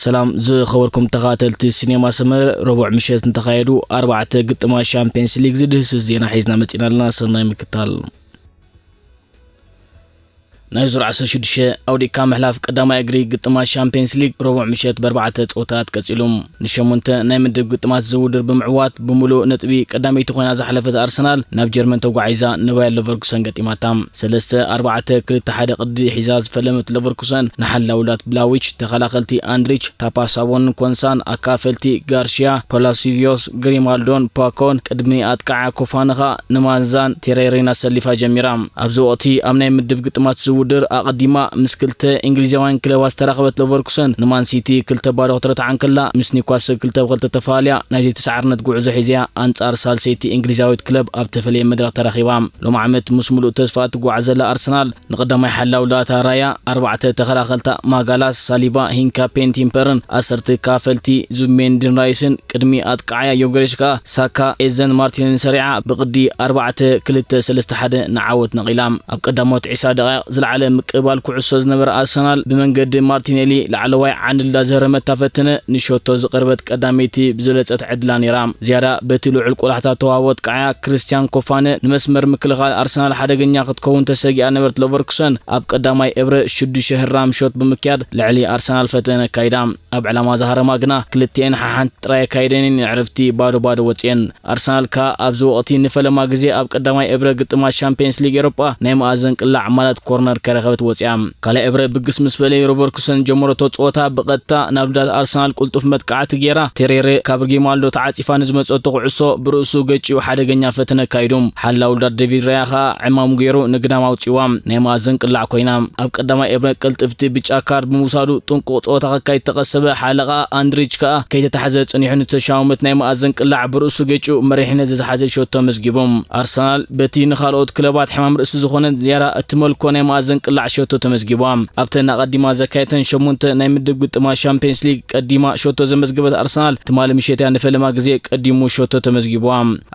ሰላም ዝኸበርኩም ተኻተልቲ ሲኔማ ሰመረ፣ ረቡዕ ምሸት እንተኻየዱ ኣርባዕተ ግጥማት ሻምፒየንስ ሊግ ዝድህስስ ዜና ሒዝና መጺና ኣለና። ሰናይ ምክታል። ናይ ዙር ዓሰርተ ሽዱሽተ ኣውዲቕካ ምሕላፍ ቀዳማይ እግሪ ግጥማት ሻምፒየንስ ሊግ ረቡዕ ምሸት ብኣርባዕተ ጸወታት ቀጺሉ። ንሸሞንተ ናይ ምድብ ግጥማት ዝውድር ብምዕዋት ብምሉእ ነጥቢ ቀዳመይቲ ኮይና ዝሓለፈት ኣርሰናል ናብ ጀርመን ተጓዒዛ ንባየር ለቨርኩሰን ገጢማታ። ሰለስተ ኣርባዕተ ክልተ ሓደ ቅዲ ሒዛ ዝፈለመት ለቨርኩሰን ንሓላውላት ብላዊች፣ ተኸላኸልቲ ኣንድሪች፣ ታፓሳቦን ኮንሳን፣ ኣካፈልቲ ጋርሺያ፣ ፓላሲቪዮስ፣ ግሪማልዶን ፓኮን፣ ቅድሚ ኣጥቃዓ ኮፋንኻ ንማንዛን ቴሬሬን ኣሰሊፋ ጀሚራ። ኣብዚ ወቕቲ ኣብ ናይ ምድብ ግጥማት ዝውድር ኣቐዲማ ምስ ክልተ እንግሊዛውያን ክለባት ዝተራኸበት ለቨርኩሰን ንማን ሲቲ ክልተ ባዶ ክትረትዓ እንከላ፣ ምስ ኒውካስል ክልተ ብክልተ ተፋልያ ናይ ዘይተሳዓርነት ጉዕዞ ሒዝያ ኣንጻር ሳልሰይቲ እንግሊዛዊት ክለብ ኣብ ተፈለየ መድረኽ ተራኺባ። ሎም ዓመት ምስ ሙሉእ ተስፋ እትጓዓዝ ዘላ ኣርሰናል ንቐዳማይ ሓላው ላታ ራያ ኣርባዕተ ተኸላኸልታ ማጋላስ፣ ሳሊባ፣ ሂንካፔን ቲምፐርን ኣሰርተ ካፈልቲ ዙሜንዲን ራይስን ቅድሚ ኣጥቃዓያ ዮገሬሽ ከኣ ሳካ፣ ኤዘን ማርቲንን ሰሪዓ ብቕዲ ኣርባዕተ ክልተ ሰለስተ ሓደ ንዓወት ነቒላ። ኣብ ቀዳሞት ዒስራ ደቓይቕ ዝለዓለ ምቅባል ኩዕሶ ዝነበረ ኣርሰናል ብመንገዲ ማርቲኔሊ ላዕለዋይ ዓንድላ ዘረመታ ፈተነ ንሸቶ ዝቐርበት ቀዳመይቲ ብዝበለጸት ዕድላ ነይራ። ዝያዳ በቲ ልዑል ቆላሕታ ተዋህቦ ኣጥቃዓያ ክርስቲያን ኮፋነ ንመስመር ምክልኻል ኣርሰናል ሓደገኛ ክትከውን ተሰጊኣ ነበረት። ለቨርኩሰን ኣብ ቀዳማይ እብረ ሽዱሽተ ህራም ሾት ብምክያድ ልዕሊ ኣርሰናል ፈተነ ኣካይዳ። ኣብ ዕላማ ዝሃረማ ግና ክልቲኤን ሓሓንቲ ጥራይ ኣካይደን የዕርፍቲ ባዶ ባዶ ወጽኤን። ኣርሰናል ከኣ ኣብዚ ወቕቲ ንፈለማ ግዜ ኣብ ቀዳማይ እብረ ግጥማት ሻምፒየንስ ሊግ ኤሮጳ ናይ መኣዘን ቅላዕ ማለት ኮርነር ከረኸበት ወጽያ። ካልኣይ እብረ ብግስ ምስ በለ ለቨርኩሰን ጀመረቶ ጸወታ ብቐጥታ ናብ ልዳት ኣርሰናል ቅልጡፍ መጥቃዕቲ ገይራ። ቴሬሬ ካብ ሪጊማልዶ ተዓጺፋ ንዝመጸቶ ኩዕሶ ብርእሱ ገጭኡ ሓደገኛ ፈተነ ኣካይዱ። ሓላው ልዳት ዴቪድ ራያ ከኣ ዕማሙ ገይሩ ንግዳም ኣውጺዋ። ናይ መኣዘን ቅላዕ ኮይና። ኣብ ቀዳማይ እብረ ቅልጥፍቲ ብጫ ካርድ ብምውሳዱ ጥንቁቕ ጸወታ ከካይድ ተቐሰበ። ሓለቓ ኣንድሪች ከኣ ከይተታሕዘ ጸኒሑ ንተሻውምት ናይ መኣዘን ቅላዕ ብርእሱ ገጭኡ መሪሕነት ዘዝሓዘ ሸቶ ኣመዝጊቡ። ኣርሰናል በቲ ንኻልኦት ክለባት ሕማም ርእሲ ዝኾነ ዝያዳ እትመልኮ ናይ መኣዘን ቅላዕ ሸቶ ተመዝጊቡ። ኣብተን ኣቐዲማ ዘካየተን ሸሞንተ ናይ ምድብ ግጥማት ሻምፒየንስ ሊግ ቀዲማ ሸቶ ዘመዝገበት ኣርሰናል ትማሊ ምሸት እያ ንፈለማ ግዜ ቀዲሙ ሸቶ ተመዝጊቡ።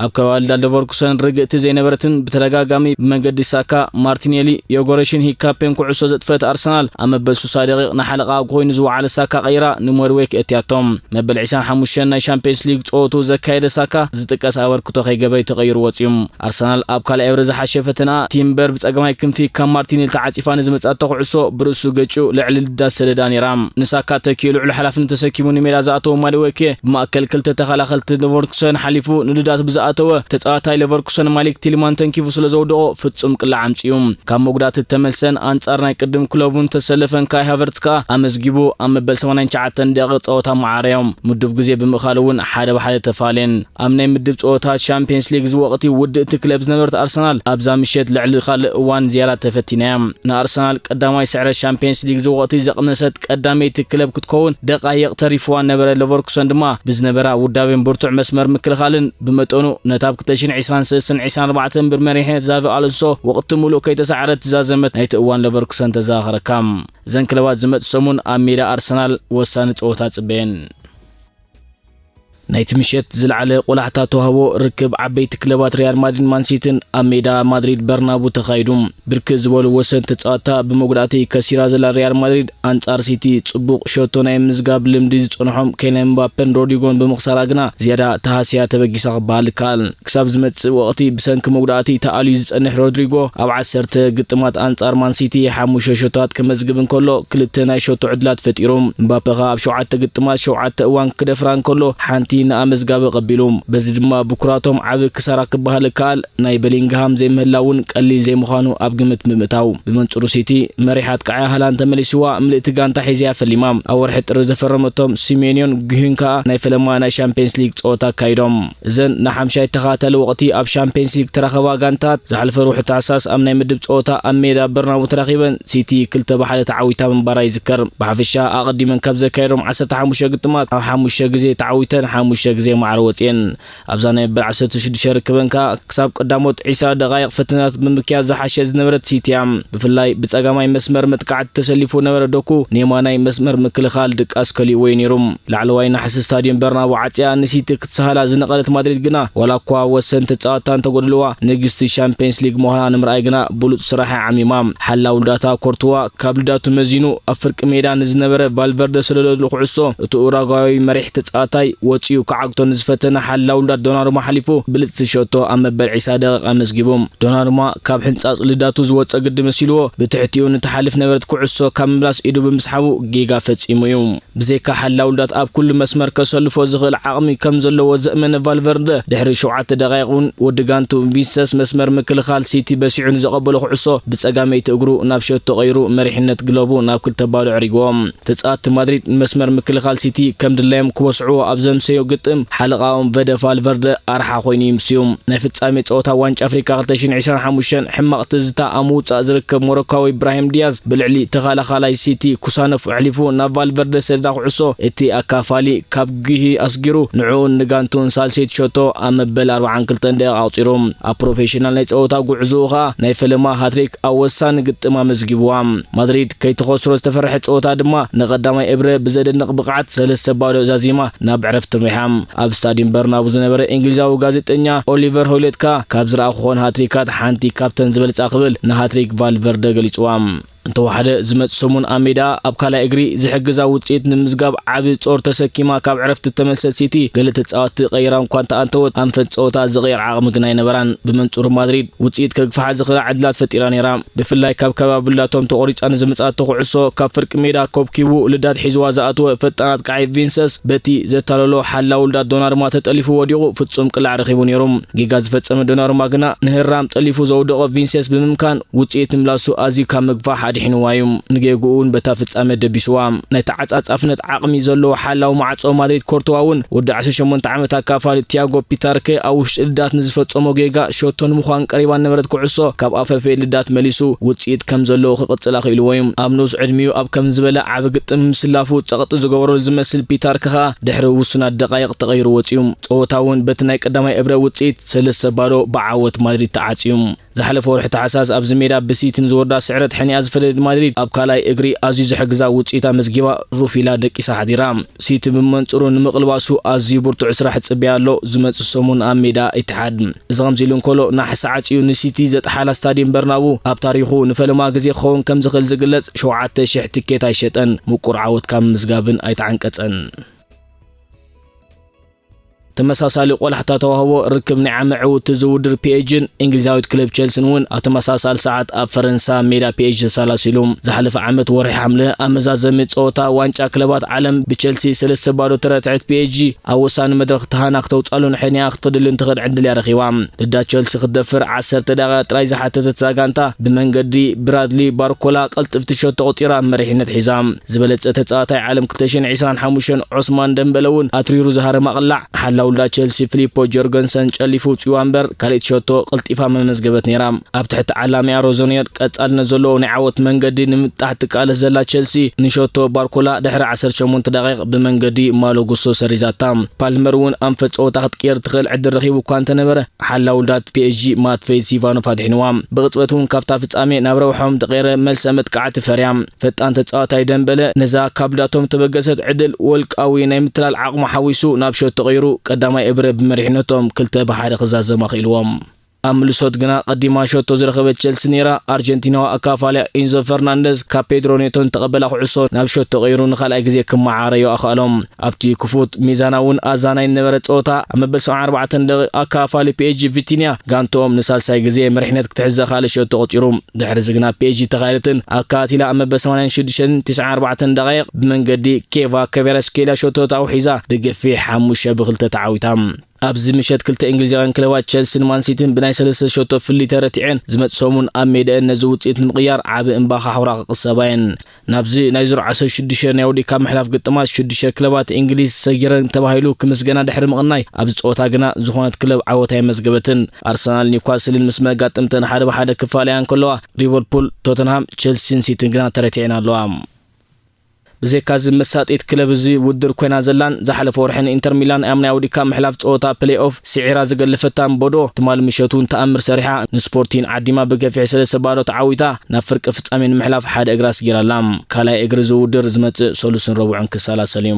ኣብ ከባቢ ልዳት ለቨርኩሰን ርግእቲ ዘይነበረትን ብተደጋጋሚ ብመንገዲ ሳካ፣ ማርቲኔሊ፣ ዮጎረሽን ሂካፔን ኩዕሶ ዘጥፈት ኣርሰናል ኣብ መበል ሱሳ ደቂቕ ንሓለቓ ኮይኑ ዝወዓለ ሳካ ቀይራ ንሞድዌክ እትያቶም። መበል ዕስራን ሓሙሽተን ናይ ሻምፒየንስ ሊግ ጸወቱ ዘካየደ ሳካ ዝጥቀስ ኣበርክቶ ከይገበረ ተቐይሩ ወጽዩ። ኣርሰናል ኣብ ካልኣይ እብረ ዝሓሸ ፈተና ቲምበር ብጸጋማይ ክንፊ ካብ ማርቲኔሊ ተዓጺፋ ንዝመጻቶ ኩዕሶ ብርእሱ ገጭኡ ልዕሊ ልዳት ሰደዳ ነይራ። ንሳካ ተኪኡ ልዑል ሓላፍነት ተሰኪሙ ንሜዳ ዝኣተወ ማድዌኬ ብማእከል ክልተ ተኸላኸልቲ ለቨርኩሰን ሓሊፉ ንልዳት ብዝኣተወ ተጻዋታይ ለቨርኩሰን ማሊክ ቲልማን ተንኪፉ ስለ ዘውደቖ ፍጹም ቅላዕ ኣምጺኡ። ካብ መጉዳእቲ እተመልሰን ኣንጻር ናይ ቅድም ክለቡን ተሰለፈን ካይ ሃቨርትስ ከኣ ኣመዝጊቡ ኣብ መበል ሰማንያን ትሽዓተን ደቂቕ ጸወታ መዓረዮም። ምዱብ ግዜ ብምእኻል እውን ሓደ ብሓደ ተፋልየን። ኣብ ናይ ምድብ ጸወታት ሻምፒየንስ ሊግ ዝወቕቲ ውድእቲ ክለብ ዝነበረት ኣርሰናል ኣብዛ ምሸት ልዕሊ ካልእ እዋን ዝያዳ ተፈቲና እያ። ንኣርሰናል ቀዳማይ ስዕረት ሻምፒየንስ ሊግ ዝወቕቲ ዘቕነሰት ቀዳመይቲ ክለብ ክትከውን ደቓይቕ ተሪፍዋ ነበረ። ለቨርኩሰን ድማ ብዝነበራ ውዳቤን ብርቱዕ መስመር ምክልኻልን ብመጠኑ ነታ ኣብ ክልተ ሽሕን ዕስራን ሰለስተን ዕስራን ኣርባዕተን ብመሪሕነት ዛቪ ኣሎንሶ ወቕቲ ሙሉእ ከይተሳዕረት ዝዛዘመት ናይቲ እዋን ለቨርኩሰን ተዘኻኽረካ። እዘን ክለባት ዝመጽእ ሰሙን ኣብ ሜዳ ኣርሰናል ወሳኒ ጸወታ ጽበየን። ናይቲ ምሸት ዝለዓለ ቆላሕታ ተዋህቦ ርክብ ዓበይቲ ክለባት ሪያል ማድሪድ ማንሲቲን ኣብ ሜዳ ማድሪድ በርናቡ ተኻይዱ። ብርክት ዝበሉ ወሰንቲ ጸወታ ብመጉዳእቲ ከሲራ ዘላ ሪያል ማድሪድ ኣንጻር ሲቲ ጽቡቕ ሸቶ ናይ ምዝጋብ ልምዲ ዝጸንሖም ኬይለን ምባፔን ሮድሪጎን ብምኽሳራ ግና ዝያዳ ተሃስያ ተበጊሳ ክበሃል ይከኣል። ክሳብ ዝመጽእ ወቕቲ ብሰንኪ መጉዳእቲ ተኣልዩ ዝጸንሕ ሮድሪጎ ኣብ ዓሰርተ ግጥማት ኣንጻር ማንሲቲ ሓሙሽተ ሸቶታት ከመዝግብ እንከሎ ክልተ ናይ ሸቶ ዕድላት ፈጢሩ። ምባፔ ከኣ ኣብ ሸውዓተ ግጥማት ሸውዓተ እዋን ክደፍራ እንከሎ ሓንቲ ንኣመዝጋቢ ቀቢሉ። በዚ ድማ ብኩራቶም ዓቢ ክሳራ ክበሃል ይከኣል። ናይ ቤሊንግሃም ዘይምህላውን ቀሊል ዘይምዃኑ ኣብ ግምት ብምእታው። ብመንጽሩ ሲቲ መሪሕ ኣጥቃዓያ ሃላንድ ተመሊስዋ ምልእቲ ጋንታ ሒዝያ ፈሊማ። ኣብ ወርሒ ጥሪ ዘፈረመቶም ሲሜንዮን ግሂን ከኣ ናይ ፈለማ ናይ ሻምፒየንስ ሊግ ጸወታ ኣካይዶም። እዘን ንሓምሻይ ተኸታታሊ ወቕቲ ኣብ ሻምፒየንስ ሊግ ተራኸባ ጋንታት ዝሓለፈ ርቡዕ ታሕሳስ ኣብ ናይ ምድብ ጸወታ ኣብ ሜዳ በርናቡ ተራኺበን ሲቲ ክልተ ብሓደ ተዓዊታ ምንባራ ይዝከር። ብሓፈሻ ኣቐዲመን ካብ ዘካየዶም ዓሰርተ ሓሙሽተ ግጥማት ኣብ ሓሙሽተ ግዜ ተዓዊተን ሙሸ ግዜ ማዕረ ወፅየን። ኣብዛ ናይ መበል ዓሰርተ ሽዱሽተ ርክበን ከኣ ክሳብ ቀዳሞት ዕስራ ደቓይቕ ፈተናት ብምክያድ ዝሓሸ ዝነበረት ሲቲ እያ። ብፍላይ ብጸጋማይ መስመር መጥቃዕቲ ተሰሊፉ ነበረ ዶኩ፣ ንየማናይ መስመር ምክልኻል ድቃስ ከሊእዎ እዩ ነይሩ። ላዕለዋይ ናሕሲ ስታድዮም በርናቡ ዓጽያ ንሲቲ ክትሰሃላ ዝነቐለት ማድሪድ ግና፣ ዋላ እኳ ወሰንቲ ጸዋታ እንተጎድልዋ፣ ንግስቲ ሻምፒየንስ ሊግ ምዃና ንምርኣይ ግና ብሉጽ ስራሕ እያ ዓሚማ። ሓላው ልዳታ ኮርትዋ ካብ ልዳቱ መዚኑ ኣብ ፍርቂ ሜዳ ንዝነበረ ቫልቨርደ ሰደደሉ ኩዕሶ፣ እቲ ኡራጓያዊ መሪሕ ተጻዋታይ ወጺኡ ክዓግቶ ንዝፈተነ ሓላው ልዳት ዶናሩማ ሓሊፉ ብልጽቲ ሸቶ ኣብ መበል ዕስራ ደቂቕ ኣመዝጊቡ። ዶናሩማ ካብ ሕንጻጽ ልዳቱ ዝወጸ ግዲ መሲልዎ ብትሕቲኡ ንትሓልፍ ነበረት ኩዕሶ ካብ ምምላስ ኢዱ ብምስሓቡ ጌጋ ፈጺሙ እዩ። ብዘይካ ሓላው ልዳት ኣብ ኩሉ መስመር ከሰልፎ ዝኽእል ዓቕሚ ከም ዘለዎ ዘእመነ ቫልቨርደ ድሕሪ ሸውዓተ ደቓይቕ እውን ወዲ ጋንቱ ቪንሰስ መስመር ምክልኻል ሲቲ በሲዑ ንዘቐበሎ ኩዕሶ ብጸጋመይቲ እግሩ ናብ ሸቶ ቀይሩ መሪሕነት ግለቡ ናብ ክልተ ባዶ ኣዕሪግዎ። ተጻወትቲ ማድሪድ ንመስመር ምክልኻል ሲቲ ከም ድላዮም ክወስዕዎ ኣብ ዘምሰዮ ግጥም፣ ሓለቓኦም ቨደ ቫልቨርደ ኣርሓ ኮይኑ ይምስዩ። ናይ ፍጻሜ ጸወታ ዋንጫ ኣፍሪካ ክልተ ሽሕን ዕስራን ሓሙሽተን ሕማቕ ትዝታ ኣብ ምውጻእ ዝርከብ ሞሮካዊ ኢብራሂም ዲያዝ ብልዕሊ ተኸላኻላይ ሲቲ ኩሳነፍ ኣሕሊፉ ናብ ቫልቨርደ ሰደዳ ኩዕሶ፣ እቲ ኣካፋሊ ካብ ጒሂ ኣስጊሩ ንዕኡን ንጋንቱን ሳልሰይቲ ሸቶ ኣብ መበል ኣርብዓን ክልተን ደቂቕ ኣቑጺሩ። ኣብ ፕሮፌሽናል ናይ ጸወታ ጉዕዞኡ ኸኣ ናይ ፈለማ ሃትሪክ ኣብ ወሳኒ ግጥም ኣመዝጊብዋ። ማድሪድ ከይትኸስሮ ዝተፈርሐ ጸወታ ድማ ንቐዳማይ እብረ ብዘደንቕ ብቕዓት ሰለስተ ባዶ ዛዚማ ናብ ዕረፍቲ መሪሓ። ኣብ ስታድዩም በርናቡ ዝነበረ እንግሊዛዊ ጋዜጠኛ ኦሊቨር ሆይለት ከኣ ካብ ዝረኣኹ ኾን ሃትሪካት ሓንቲ ካብተን ዝበልጻ ክብል ንሃትሪክ ቫልቨርደ ገሊጽዋ። እንተወሓደ ዝመጽእ ሰሙን ኣብ ሜዳ ኣብ ካልኣይ እግሪ ዝሕግዛ ውጽኢት ንምምዝጋብ ዓቢ ጾር ተሰኪማ ካብ ዕረፍቲ እተመልሰት ሲቲ፣ ገለ ተጻወትቲ ቀይራ እኳ እንተኣንተወት፣ ኣንፈት ጸወታ ዝቕየር ዓቕሚ ግን ኣይነበራን። ብመንጽሩ ማድሪድ ውጽኢት ከግፍሓ ዝኽእላ ዕድላት ፈጢራ ነይራ። ብፍላይ ካብ ከባቢ ልዳቶም ተቖሪጻ ንዝመጽኣቶ ኩዕሶ ካብ ፍርቂ ሜዳ ኮብኪቡ ልዳት ሒዝዋ ዝኣተወ ፈጣን ኣጥቃዒ ቪንሰስ፣ በቲ ዘታለሎ ሓላው ልዳት ዶናርማ ተጠሊፉ ወዲቑ ፍጹም ቅላዕ ረኺቡ ነይሩ። ጌጋ ዝፈጸመ ዶናርማ ግና ንህራም ጠሊፉ ዘውደቖ ቪንሰስ ብምምካን ውጽኢት ንምላሱ ኣዝዩ ካብ ምግፋሕ ኣድሒንዋ እዩ። ንጌግኡ እውን በታ ፍጻመ ደቢስዋ። ናይ ተዓጻጻፍነት ዓቕሚ ዘለዎ ሓላው ማዕጾ ማድሪድ ኮርትዋ እውን ወዲ ዓሰርተ ሸሞንተ ዓመት ኣካፋሊ ቲያጎ ፒታርከ ኣብ ውሽጢ ልዳት ንዝፈጸሞ ጌጋ ሸቶ ንምዃን ቀሪባ ነበረት ኩዕሶ ካብ ኣፈፌ ልዳት መሊሱ ውጽኢት ከም ዘለዎ ክቕጽል ኣኽኢልዎ እዩ። ኣብ ንኡስ ዕድሚኡ ኣብ ከም ዝበለ ዓቢ ግጥም ምስላፉ ጸቕጢ ዝገበረሉ ዝመስል ፒታርከ ኸኣ ድሕሪ ውሱናት ደቓይቕ ተቐይሩ ወጺኡ። ጸወታ እውን በቲ ናይ ቀዳማይ እብረ ውጽኢት ሰለስተ ባዶ ብዓወት ማድሪድ ተዓጽዩ። ዝሓለፈ ወርሒ ታሕሳስ ኣብዚ ሜዳ ብሲቲ ንዝወርዳ ስዕረት ሕንያ ዝፈደደት ማድሪድ ኣብ ካልኣይ እግሪ ኣዝዩ ዘሕግዛ ውጽኢት ኣመዝጊባ ሩፊላ ደቂሳ ሓዲራ። ሲቲ ብመንጽሩ ንምቕልባሱ ኣዝዩ ብርቱዕ ስራሕ ይጽበያ ኣሎ። ዝመጽእ ሰሙን ኣብ ሜዳ ኢትሓድ። እዚ ከምዚ ኢሉ እንከሎ ናሕሲ ዓጽዩ ንሲቲ ዘጥሓላ ስታድየም በርናቡ ኣብ ታሪኹ ንፈለማ ግዜ ክኸውን ከም ዝኽእል ዝግለጽ ሸውዓተ ሽሕ ትኬት ኣይሸጠን። ምቁር ዓወት ካብ ምምዝጋብን ኣይተዓንቀጸን። ተመሳሳሊ ቆላሕታ ተዋህቦ ርክብ ናይ ዓመ ዕውቲ ዝውድር ፒኤጅን እንግሊዛዊት ክለብ ቸልስን እውን ኣብ ተመሳሳሊ ሰዓት ኣብ ፈረንሳ ሜዳ ፒኤጅ ተሳላሲሉ። ዝሓለፈ ዓመት ወርሒ ሓምለ ኣብ መዛዘሚ ጸወታ ዋንጫ ክለባት ዓለም ብቸልሲ ሰለስተ ባዶ ተረትዐት ፒኤጂ ኣብ ወሳኒ መድረኽ ተሃና ክተውጻሉን ሕንያ ክትፈድልን ትኽእል ዕድል እያ ረኺባ። ልዳ ቸልሲ ክትደፍር ዓሰርተ ደቂቓ ጥራይ ዝሓተተት እዛ ጋንታ ብመንገዲ ብራድሊ ባርኮላ ቅልጥፍቲ ሸቶ ቆጺራ መሪሕነት ሒዛ። ዝበለጸ ተጻዋታይ ዓለም ክልተ ሽሕን ዕስራን ሓሙሽተን ዑስማን ደምበለ እውን ኣትሪሩ ዝሃረማ ቅላዕ ሓላው ልዳ ቸልሲ ፊሊፖ ጆርገንሰን ጨሊፉ ውጽዋ እምበር ካልኣይቲ ሸቶ ቀልጢፋ መመዝገበት ነይራ። ኣብ ትሕቲ ዓላሚኣ ሮዞኒየር ቀጻልነት ዘለዎ ናይ ዓወት መንገዲ ንምብጣሕ ትቃለስ ዘላ ቸልሲ ንሸቶ ባርኮላ ድሕሪ ዓሰርተ ሸሞንተ ደቂቕ ብመንገዲ ማሎ ጉሶ ሰሪዛታ። ፓልመር እውን ኣንፈት ጸወታ ክትቅየር ትኽእል ዕድል ረኺቡ እኳ እንተነበረ ሓላው ልዳት ፒኤስጂ ማትፌይ ሲቫኖፍ ኣድሒንዋ። ብቕጽበት እውን ካብታ ፍጻሜ ናብ ረብሖም ተቐይረ መልሰ መጥቃዕቲ ፈርያ። ፈጣን ተጻዋታይ ደምበለ ነዛ ካብ ልዳቶም ተበገሰት ዕድል ወልቃዊ ናይ ምትላል ዓቕሙ ሓዊሱ ናብ ሸቶ ተቐይሩ ቀዳማይ እብረ ብመሪሕነቶም ክልተ ብሓደ ክዛዘም ኣኽኢልዎም። ኣብ ምልሶት ግና ቀዲማ ሸቶ ዝረኸበት ቸልሲ ነይራ። ኣርጀንቲናዊ ኣካፋልያ ኢንዞ ፈርናንደዝ ካብ ፔድሮ ኔቶ ንተቐበላ ኩዕሶ ናብ ሸቶ ቀይሩ ንኻልኣይ ግዜ ክመዓረዮ ኣኽኣሎም። ኣብቲ ክፉት ሚዛናውን ኣዛናይን ነበረ ጸወታ ኣብ መበል ሰብዓን ኣርባዕተን ደቂቕ ኣካፋሊ ፒኤስጂ ቪቲንያ ጋንትኦም ንሳልሳይ ግዜ መሪሕነት ክትሕዝ ዘኻለ ሸቶ ቆጺሩ። ድሕሪ እዚ ግና ፒኤስጂ ተኻየደትን ኣካቲላ ኣብ መበል ሰማንያን ሽዱሽተን ትስዓን ኣርባዕተን ደቓይቕ ብመንገዲ ኬቫ ከቬረስኬልያ ሸቶ ተታሒዛ ብግፊሕ ሓሙሽተ ብኽልተ ተዓዊታ። ኣብዚ ምሸት ክልተ እንግሊዛውያን ክለባት ቸልሲን ማንሲቲን ብናይ ሰለስተ ሸቶ ፍልልይ ተረቲዐን ዝመጽእ ሰሙን ኣብ ሜዳኤን ነዚ ውጽኢት ንምቕያር ዓቢ እምባ ካሕውራ ክቕሰባ እየን። ናብዚ ናይ ዙር ዓሰርተ ሽዱሽተ ናይ ወዲካ ምሕላፍ ግጥማት ሽዱሽተ ክለባት እንግሊዝ ሰጊረን ተባሂሉ ክምስገና ድሕሪ ምቕናይ ኣብዚ ጸወታ ግና ዝኾነት ክለብ ዓወት ኣየመዝገበትን። ኣርሰናል ኒውካስልን ምስ መጋጥምተን ሓደ ብሓደ ክፋለያ እንከለዋ ሊቨርፑል፣ ቶተንሃም፣ ቸልሲን ሲቲን ግና ተረቲዐን ኣለዋ። ብዘይካዚ መሳጢት ክለብ እዚ ውድድር ኮይና ዘላን ዝሓለፈ ወርሒ ንኢንተር ሚላን ኣብ ናይ ኣውዲካ ምሕላፍ ጸወታ ፕሌይ ኦፍ ስዒራ ዝገለፈታን ቦዶ ትማሊ ምሸት እውን ተኣምር ሰሪሓ ንስፖርቲን ዓዲማ ብገፊሕ ሰለስተ ባዶ ተዓዊታ ናብ ፍርቂ ፍጻሜ ንምሕላፍ ሓደ እግራ ኣስጊራ ኣላ። ካልኣይ እግሪ እዚ ውድድር ዝመጽእ ሰሉስን ረቡዕን ክሰላሰል እዩ።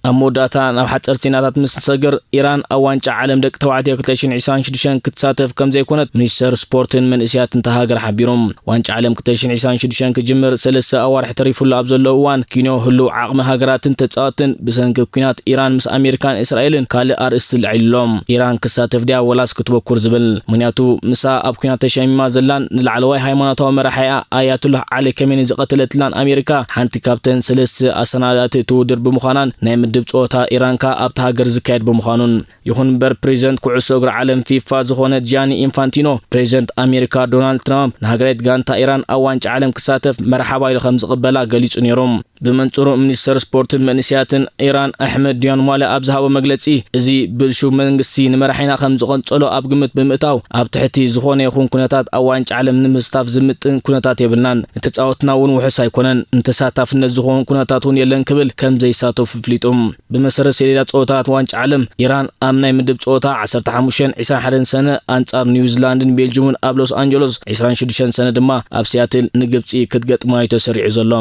ኣብ መወዳእታ ናብ ሓጸርቲ ዜናታት ምስ ንሰግር፣ ኢራን ኣብ ዋንጫ ዓለም ደቂ ተባዕትዮ ክልተ ሽሕን ዕስራን ሽዱሽተን ክትሳተፍ ከም ዘይኮነት ሚኒስተር ስፖርትን መንእሰያትን እታ ሃገር ሓቢሩ። ዋንጫ ዓለም ክልተ ሽሕን ዕስራን ሽዱሽተን ክጅምር ሰለስተ ኣዋርሕ ተሪፉሉ ኣብ ዘሎ እዋን፣ ኪኖ ህሉው ዓቕሚ ሃገራትን ተጻወትን ብሰንኪ ኲናት ኢራን ምስ ኣሜሪካን እስራኤልን ካልእ ኣርእስቲ ለዒሉሎም። ኢራን ክሳተፍ ድያ ወላስ ክትበኩር ዝብል። ምኽንያቱ ምሳ ኣብ ኲናት ተሸሚማ ዘላን ንላዕለዋይ ሃይማኖታዊ መራሒኣ ኣያቱላህ ዓሊ ከሜኒ ዝቐተለትላን ኣሜሪካ ሓንቲ ካብተን ሰለስተ ኣሰናዳእቲ እቲ ውድድር ብምዃናን ናይ ምድብ ጸወታ ኢራን ከኣ ኣብታ ሃገር ዝካየድ ብምዃኑን። ይኹን እምበር ፕሬዚደንት ኩዕሶ እግሪ ዓለም ፊፋ ዝኾነ ጃኒ ኢንፋንቲኖ ፕሬዚደንት ኣሜሪካ ዶናልድ ትራምፕ ንሃገራዊት ጋንታ ኢራን ኣብ ዋንጫ ዓለም ክሳተፍ መርሓባ ኢሉ ከም ዝቕበላ ገሊጹ ነይሩ። ብመንጽሩ ሚኒስተር ስፖርትን መንእሰያትን ኢራን ኣሕመድ ዲያንማለ ኣብ ዝሃቦ መግለጺ፣ እዚ ብልሹው መንግስቲ ንመራሒና ከም ዝቐንጸሎ ኣብ ግምት ብምእታው ኣብ ትሕቲ ዝኾነ ይኹን ኩነታት ኣብ ዋንጫ ዓለም ንምስታፍ ዝምጥን ኩነታት የብልናን። ንተጻወትና እውን ውሑስ ኣይኮነን። ንተሳታፍነት ዝኾን ኩነታት እውን የለን ክብል ከም ዘይሳተፉ ኣፍሊጡ። ብመሰረት ሰሌዳ ጸወታት ዋንጫ ዓለም፣ ኢራን ኣብ ናይ ምድብ ጸወታ ዓሰርተ ሓሙሽተን ዕስራን ሓደን ሰነ ኣንጻር ኒውዚላንድን ቤልጅምን ኣብ ሎስ ኣንጀሎስ፣ ዕስራን ሽዱሽተን ሰነ ድማ ኣብ ሲያትል ንግብጺ ክትገጥማ እዩ ተሰሪዑ ዘሎ።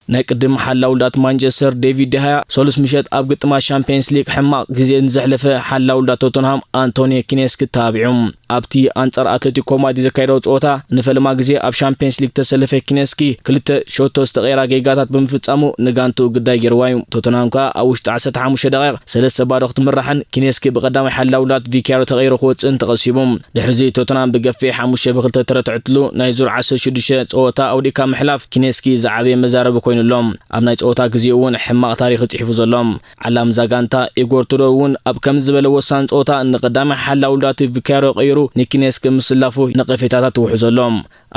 ናይ ቅድም ሓላው ውልዳት ማንቸስተር ዴቪድ ደሃያ ሰሉስ ምሸት ኣብ ግጥማት ሻምፒየንስ ሊግ ሕማቕ ግዜ ንዘሕለፈ ሓላው ውልዳት ቶተንሃም ኣንቶኒ ኪኔስክ ተባቢዑ። ኣብቲ ኣንጻር ኣትሌቲኮ ማድሪድ ዘካየዶ ጸወታ ንፈለማ ግዜ ኣብ ሻምፒየንስ ሊግ ተሰለፈ ኪኔስኪ ክልተ ሸቶ ዝተቐየራ ጌጋታት ብምፍጻሙ ንጋንትኡ ግዳይ ገይርዋ እዩ። ቶተንሃም ከኣ ኣብ ውሽጢ ዓሰርተ ሓሙሽተ ደቂቕ ሰለስተ ባዶ ክትምራሕን ኪኔስኪ ብቐዳማይ ሓላው ውልዳት ቪካሪዮ ተቐይሩ ክወጽእን ተቐሲቡ። ድሕሪዚ ቶተንሃም ብገፊሕ ሓሙሽተ ብክልተ ተረትዐትሉ ናይ ዙር ዓሰርተ ሽዱሽተ ጸወታ ኣውዲካ ምሕላፍ ኪኔስኪ ዝዓበየ መዛረቢ ኮይኑ ኣሎ። ኣብ ናይ ጸወታ ግዜኡ እውን ሕማቕ ታሪኽ እዩ ጽሒፉ ዘሎ። ዓላም እዛ ጋንታ ኢጎር ቱዶር እውን ኣብ ከምዚ ዝበለ ወሳኒ ጸወታ ንቀዳማይ ሓላው ውልዳት ቪካሪዮ ቀይሩ ንኪኔስኪ ምስላፉ ነቐፌታታት ይውሕዞ ኣሎ።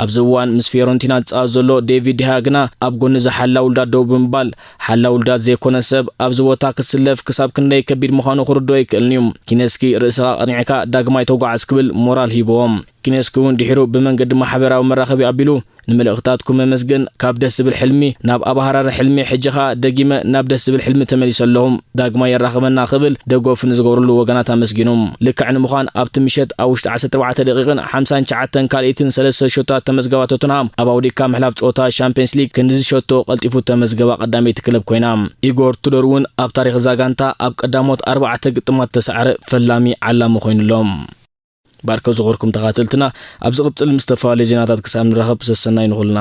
ኣብዚ እዋን ምስ ፊዮረንቲና ዝጻወት ዘሎ ዴቪድ ዲሃ ግና ኣብ ጎኒ እዚ ሓላው ውልዳት ደው ብምባል ሓላው ውልዳት ዘይኮነ ሰብ ኣብዚ ቦታ ክስለፍ ክሳብ ክንደይ ከቢድ ምዃኑ ክርድኦ ኣይክእልን እዩ። ኪኔስኪ ርእስኻ ኣቕኒዕካ ዳግማይ ተጓዓዝ ክብል ሞራል ሂብዎም። ኪኔስኪ እውን ድሒሩ ብመንገዲ ማሕበራዊ መራኸቢ ኣቢሉ፣ "ንምልእኽታትኩም መመስገን፣ ካብ ደስ ዝብል ሕልሚ ናብ ኣባህራሪ ሕልሚ፣ ሕጂ ኸኣ ደጊመ ናብ ደስ ዝብል ሕልሚ ተመሊሰ ኣለኹ፣ ዳግማይ የራኽበና" ክብል ደገፉ ንዝገብርሉ ወገናት ኣመስጊኑ። ልክዕ ንምዃን ኣብቲ ምሸት ኣብ ውሽጢ ዓሰርተ ኣርባዕተ ደቂቕን ሓምሳን ትሽዓተን ካልኢትን ሰለስተ ሸቶታት ተመዝገባ ቶተንሃም ኣብ ኣውዲካ ምሕላፍ ጸወታ ሻምፒየንስ ሊግ ክንድዚ ሸቶ ቀልጢፉ ተመዝገባ ቀዳመይቲ ክለብ ኮይና። ኢጎር ቱዶር እውን ኣብ ታሪኽ እዛ ጋንታ ኣብ ቀዳሞት ኣርባዕተ ግጥማት ተሳዕረ ፈላሚ ዓላሚ ኮይኑ ኣሎ። ባርከ ዝኾርኩም ተኻተልትና፣ ኣብ ዝቕጽል ምስ ዝተፈላለዩ ዜናታት ክሳብ ንራኸብ ሰሰናይ ንኹልና።